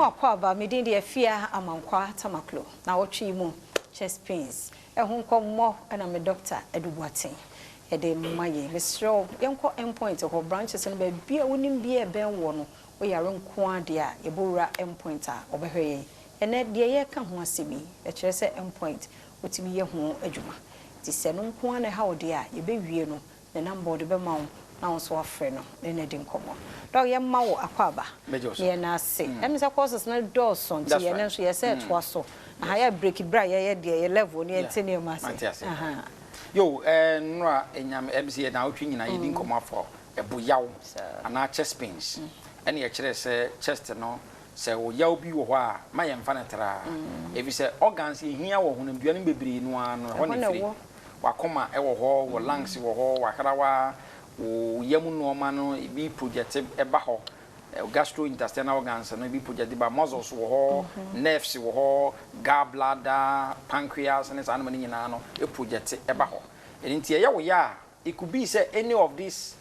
Mema wo akwaaba, me din de Afia Amankwa Tamaklo. Na wɔtwe mu chest pains ɛho nkɔmmɔ ɛna me Doctor Edu Boateng ɛde ma yɛn. Mesrɛ wo, yɛnkɔ Endpoint hɔ, branches no baabi a wonim bi a ɛbɛn wɔ no. Woyare nko adeɛ a, yɛbɔwura Endpoint a, ɔbɛhwɛ yɛn. Ɛnɛ deɛ yɛreka ho asɛm yi, ɛkyerɛ sɛ Endpoint wotumi yɛ ho adwuma, nti sɛ no nko ara na ɛha wo deɛ a, yɛbɛwie no, ne number ɔde bɛma wo na wo nso wafrɛ no ne no adi nkɔmmɔ. Doc, yɛmma wo akwaaba. Mɛgye wo so. Ne yɛn ase ɛmi sɛ courses no dɔɔso, nti yɛn nso yɛsɛ ɛtoa so aha yɛ break bra, yɛyɛ deɛ yɛ level ne yɛnte nneɛma ase. Mate ase. Yo, nnora enyam ɛbi yɛ na wotwe nyinaa yɛdi nkɔmmɔ afɔ ɛbo yaw anaa chest pains, ɛne yɛkyerɛ sɛ chest no, sɛ wo yaw bi wɔ hɔ a, ma yɛmfa no traa, ɛfiri sɛ organs yɛhia wɔ honamdua no bebree no ara no, ɛhɔ ɛhɔ ne na firi. Ɛwɔ. Wakoma ɛwɔ hɔ, wɔ lungs wɔ hɔ, wahrawa, wo yam nneɛma no ebi project ɛba hɔ, gastrointestinal organs no ebi project ba, muscles wɔ hɔ, nerves wɔ hɔ, gallbladder, pancreas ne saa nneɛma no nyinaa no project ɛba hɔ. Ɛno nti ɛyɛ wo yɛ a, it could be sɛ any of these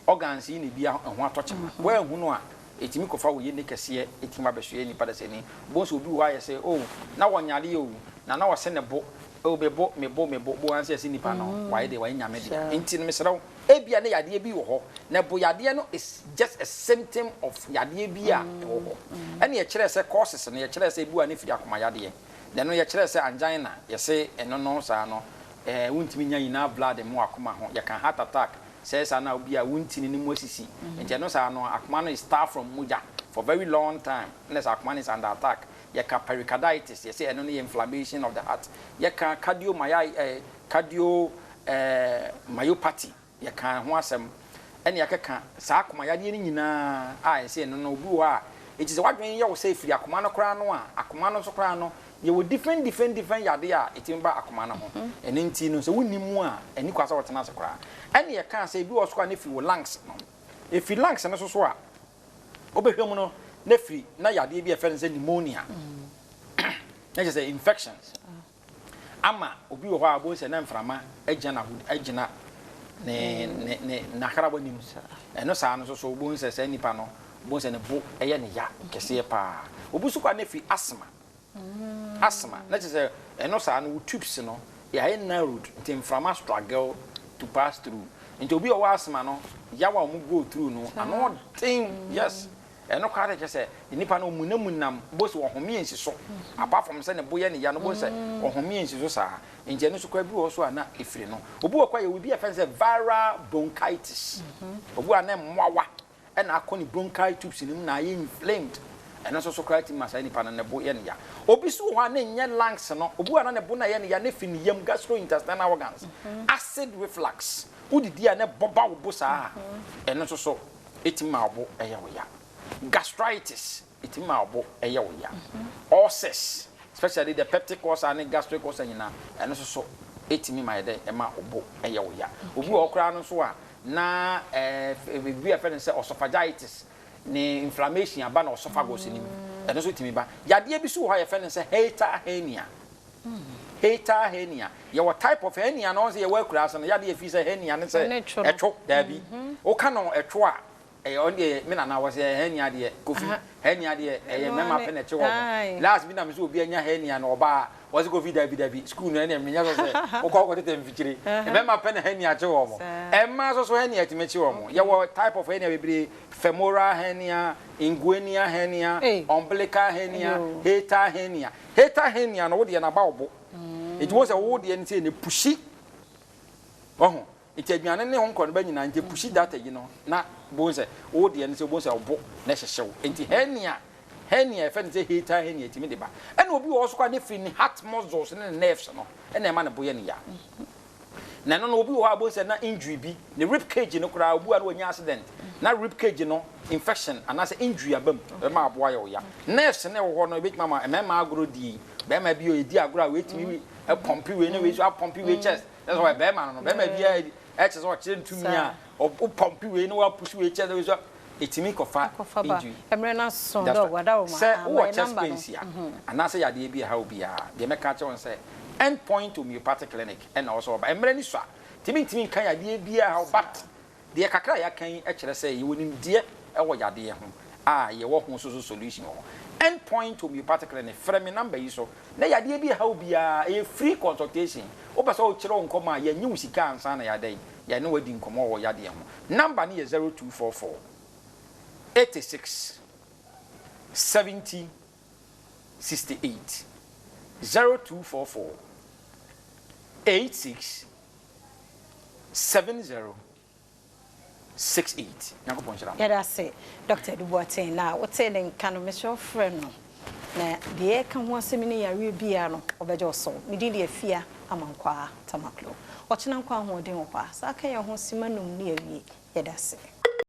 organs yi na ebi ɛho atɔ kyema. Wɔanhu no a, ɛtumi kɔfa wo yɛ ne kɛseɛ, ɛtumi abɛsoɛ nipa da sɛ ni bo nso. Obi wɔ hɔ ayɛ sɛ, oh, na wɔnyare o, na wɔsɛ ne bo, oh, me bo, me bo, me bo bo ansa sɛ nipa no wayɛ deɛ wayɛ Nyame deɛ. Nti no mesrɛ wo, ebia ne yadeɛ bi wɔ hɔ na bo yadeɛ no is just a symptom of yadeɛ bi a ɛwɔ hɔ. Ɛne yɛkyerɛ sɛ causes no, yɛkyerɛ sɛ ebi wɔ a ne firi akoma yadeɛ, na ɛno yɛkyerɛ sɛ angina, yɛsɛ ɛno no saa no wontumi nya nyinaa blood mu akoma ho. Yɛka heart attack sɛ saa na obi a wontini ne mu asisi, nti ɛno saa no akoma no is starved from mogya for very long time, na sɛ akoma no is under attack. Yɛka pericarditis, yɛsɛ ɛno no yɛ inflammation of the heart. Yɛka cardio myopathy, yɛka ho asɛm, ɛne yɛkeka saa akoma yadeɛ no nyinaa a yɛsɛ ɛno no, obi wɔ hɔ a ɛti sɛ wadwene yɛ wo sɛ ɛfiri akoma no koraa no a, akoma no nso koraa no, yɛwɔ different different different yadeɛ a ɛtumi ba akoma no ho. Ɛno nti no, sɛ wonni mu a, ɛni kwa sɛ wɔtena ase koraa. Ɛne yɛka sɛ ebi wɔ so a ne firi wɔ lungs no, ɛfiri lungs no so a wobɛhwɛ mu no, na firi na yadeɛ bi a yɛfrɛ no sɛ pneumonia, na kyerɛ sɛ infections ama obi wɔ hɔ a, wobɛhu sɛ na mframa agyina agyina ne n'ahrawa nim. Ɛno saa no nso so, wobɛhu sɛ saa nipa no, wobɛhu sɛ ne bo ɛyɛ ne ya kɛseɛ paa. Obi nso kɔ a, ne firi asthma. Asthma na kyerɛ sɛ ɛno saa no, wo tubes no yɛayɛ narrowed, nti mframa struggle to pass through. Nti obi a ɔwɔ asthma no, yaw a wɔn go through no ano ɔden. Yes, ɛno koraa de kyerɛ sɛ nipa no omunamunam bo sɛ ɔhome nsi so. Apart from sɛ ne bo yɛ ne ya no, bo sɛ ɔhome nsi so saa, nti ɛno nso koraa bi wɔ so a na efiri no. Obi wɔ kɔ yɛ obi a fɛn sɛ viral bronchitis, obi a na mmoawa ɛna akɔ ne bronchi tubes no mu na ayɛ inflamed. Ɛno nso so koraa ti ma saa nipa no ne bo yɛ ne ya. Obi so wɔ hɔ a, ne nyɛ lungs no, obi wɔ a na ne bo na yɛ ne ya, ne fi ne yam, gastrointestinal organs, acid reflux, wodidi a ne bɔ ba wo bo saa, ɛno nso so ɛtumi ma wo bo ɛyɛ wo ya. Gastritis ɛtumi ma wo bo ɛyɛ wo ya. Ulcers, especially the peptic ulcer ne gastric ulcer nyinaa, ɛno nso so ɛtumi ma yɛ dɛ ɛma wo bo ɛyɛ wo ya. Obi wɔ hɔ koraa no nso a na ebi a yɛfrɛ no sɛ esophagitis, ne inflammation aba na esophagus nim, ɛno nso tumi ba. Yadeɛ bi so wɔ hɔ a yɛfrɛ no sɛ hiatal hernia. Hiatal hernia, yɛwɔ type of hernia na wɔn sɛ yɛwɔ akura ase no, yadeɛ fi sɛ hernia ne sɛ Ɛne two no. Ɛtwo daabi, woka no ɛtwo a, ɛyɛ ɔno deɛ me nana wɔ sɛ hernia deɛ, Kofi, hernia deɛ ɛyɛ mmarima pɛ na ɛkye wɔn. Last bi na mi sɛ obi anya hernia na ɔbaa, wɔsi Kofi, dabi dabi, school no ɛnna menya sɔ sɛ wokɔ wokɔ tete mfikyire, mmarima pɛ na hernia kye wɔn. Mmaa nso so hernia tumi kye wɔn. Yɛwɔ type of hernia bebree: femoral hernia, inguinal hernia, umbilical hernia, hiatal hernia. Hiatal hernia no, wo deɛ n'aba wo bo, eti wɔn sɛ wo deɛ no sɛ ne push ɔho, nti aduane ne ho nkɔ no bɛ nyinaa, nti push data yi no na bo sɛ wo deɛ no sɛ bo sɛ ɔbo na ɛhyehyɛ wo. Nti hernia yɛfɛ no sɛ hiatal hernia tumi de ba. Ɛna obi wɔ hɔ so kɔ a, ne firi ne heart muscles ne ne nerves no ɛna ɛma ne bo yɛ ne ya. Na ɛno no, obi wɔ hɔ a bo sɛ na injury bi ne rib cage no koraa, obi wɔ a na wanya accident na rib cage no infection anaasɛ injury aba mu, ɛbɛma aboa yɛ wo ya. Nerves ne wɔ hɔ no, ebɛtumi ama mmarima agorɔ die, bɛrima bi a ɔdi agorɔ a wɔatumi pump wei na wei so apump wei chest, ɛsɛ sɛ ɔyɛ bɛrima no, bɛrima biara ɛkyɛ sɛ ɔkyerɛ ntumi a ɔpump wei na wapush wei chest wei so, ɛtumi kɔfa injury. Mmerɛ no so dɔ wada wo ma. Sɛ wowɔ chest pains a anaasɛ yadeɛ bi a ɛha wo biara deɛ, mɛka kyerɛ wɔn sɛ End Point Homeopathic Clinic ɛna wɔ sɛ ɔba. Mmerɛ ni so a tìmi ntumi nka yadeɛ biara ha wo, but deɛ kakra a yɛaka yi kyerɛ sɛ yɛwɔ nimdeɛ ɛwɔ yadeɛ ho a yɛwɔ ho so solution wɔ hɔ. End Point Homeopathic Clinic, frɛ me number yi so na yadeɛ bi ɛha wo biara, ɛyɛ free consultation. Wopɛ sɛ wokyerɛ wo nkɔmmɔ a, yɛnnye wo sika ansa na yɛada yi, yɛne wo adi nkɔmmɔ wɔ yadeɛ ho. Number no yɛ 0244 86 70 68, 0244 86 70 68. Nyankopɔn nhyira mo. Yɛda ase, Dr. Adu Boateng, na wotee ne nka no, mesrɛ wo frɛ no na deɛ ɛka ho asɛm ne yareɛ biara no, ɔbɛgye wo so. Me din de Afia Amankwaa Tamaklo. Ɔkyena nkwa ahoɔden wɔ hɔ a, saa ka yɛn ho sima num ne awie. Yɛda ase.